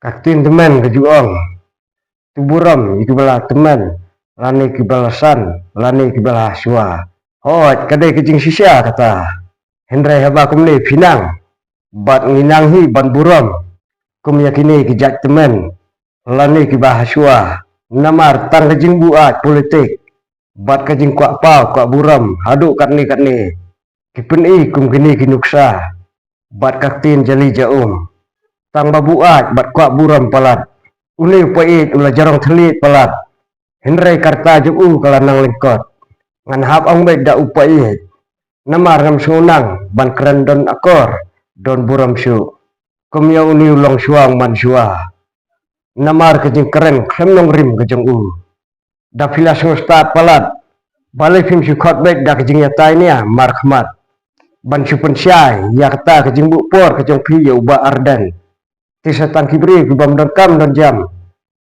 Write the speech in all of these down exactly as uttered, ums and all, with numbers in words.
Ka ktien tymmen ka ju ong, to burom ïa kiba la tymmen, lane kiba la san, lane kiba la shuwa. Hooid, ka dei ka jingshisha kata. Hynrei haba kumne phi nang bad ngi nang hi ban burom kum ïa kine ki jait tymmen lane kiba ha shuwa. Namar tang ka jingbuaid politik bad ka jingkwah paw kwah burom haduh katne katne ki pyni kum kine ki nuksa bad ka ktien jali ja um. Tang ba buaid bad kwah burom palat, une u paid u la jarong thylliej palat. Hynrei ka rta jong u ka la nang lyngkot. Ngan hap ong beit da u paid, namar ngam sngew nang ban kren don akor, don burom shuh kum ïa une u longshuwa man shuwa. Namar ka jingkren khlem nongrim ka jong u. Da phi la sngewstad palat, balei phim shu khot beit da ka jingïatai nia markhmat ban shu pynshai ïa kata ka jingbuh por ka jong phi ïa u Bah Ardent? Te sa tang ki briew ki bym don kam don jam,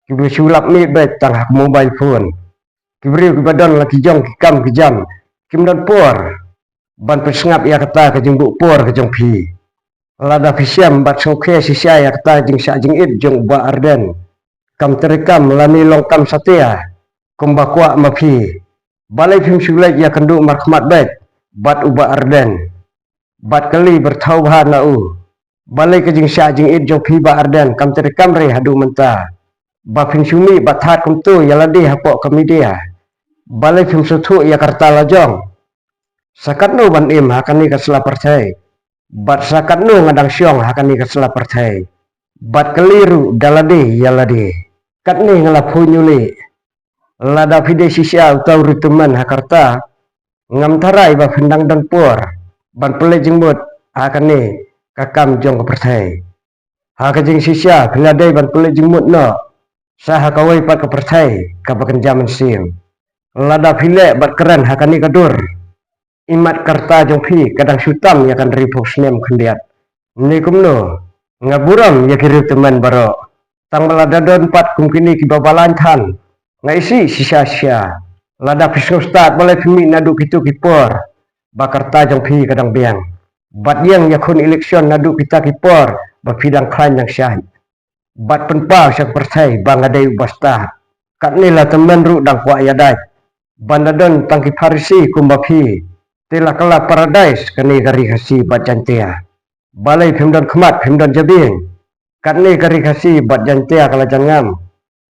kiba shu lap miet beit tang ha ka mobile phone. Ki briew kiba don la ki jong ki kam ki jam, kim don por ban pynsngap ïa kata ka jingbuh por ka jong phi. Lada phi shem bad sngewkhia shisha ïa kata ka jingshah jingit jong u Bah Ardent, kam treikam lane long kam satia kumba kwah ma phi, balei phim shu leit ïakynduh markhmat beit bad u Bah Ardent bad kylli byrthaw bha na u? Balei ka jingshah jingit jong phi Bah Ardent kam treikam re haduh mynta, ba phin shu mih bad thad kumto ïa lade hapoh ka media? Balei phim sngewthuh ïa ka rta la jong? Sa katno ban im ha kane ka sla pyrthei, bad sa katno nga dang shong ha kane ka sla pyrthei, bad kylli ruh da lade ïa lade. Katne nga la phuh ïa u leh, lada phi dei shisha uta u riewtymmen ha ka rta, ngam tharai ba phin dang don por ban pynleit jingmut ha kane ka kam jong ka pyrthei. Ha ka jingshisha phi la dei ban pynleit jingmut noh sa ha kawei pat ka pyrthei kaba kynja mynsiem. Lada phi leh bad kren ha kane ka dur, imat ka rta jong phi ka dang shu tam ïa ka hynriewphew snem khyndiat. Ne kumno? Nga burom ïa ki riewtymmen baroh, tang ba lada don pat kum kine kiba balang than, nga isih shisha shisha. Lada phi sngewstad, balei phi mih naduh kito ki por ba ka rta jong phi ka dang biang, bad ïeng ïakhun election naduh kita ki por ba phi dang khlaiñ dang shait, bad pynpaw sha ka pyrthei ba nga dei uba stad? Katne la tymmen ruh dang kwah ïadait ban da don tang ki Pharisi kumba phi. Te la kylla paradais kane ka ri Khasi bad Jaintia. Balei phim don khmat, phim don jabieng? Katne ka ri Khasi bad Jaintia ka la jan ngam,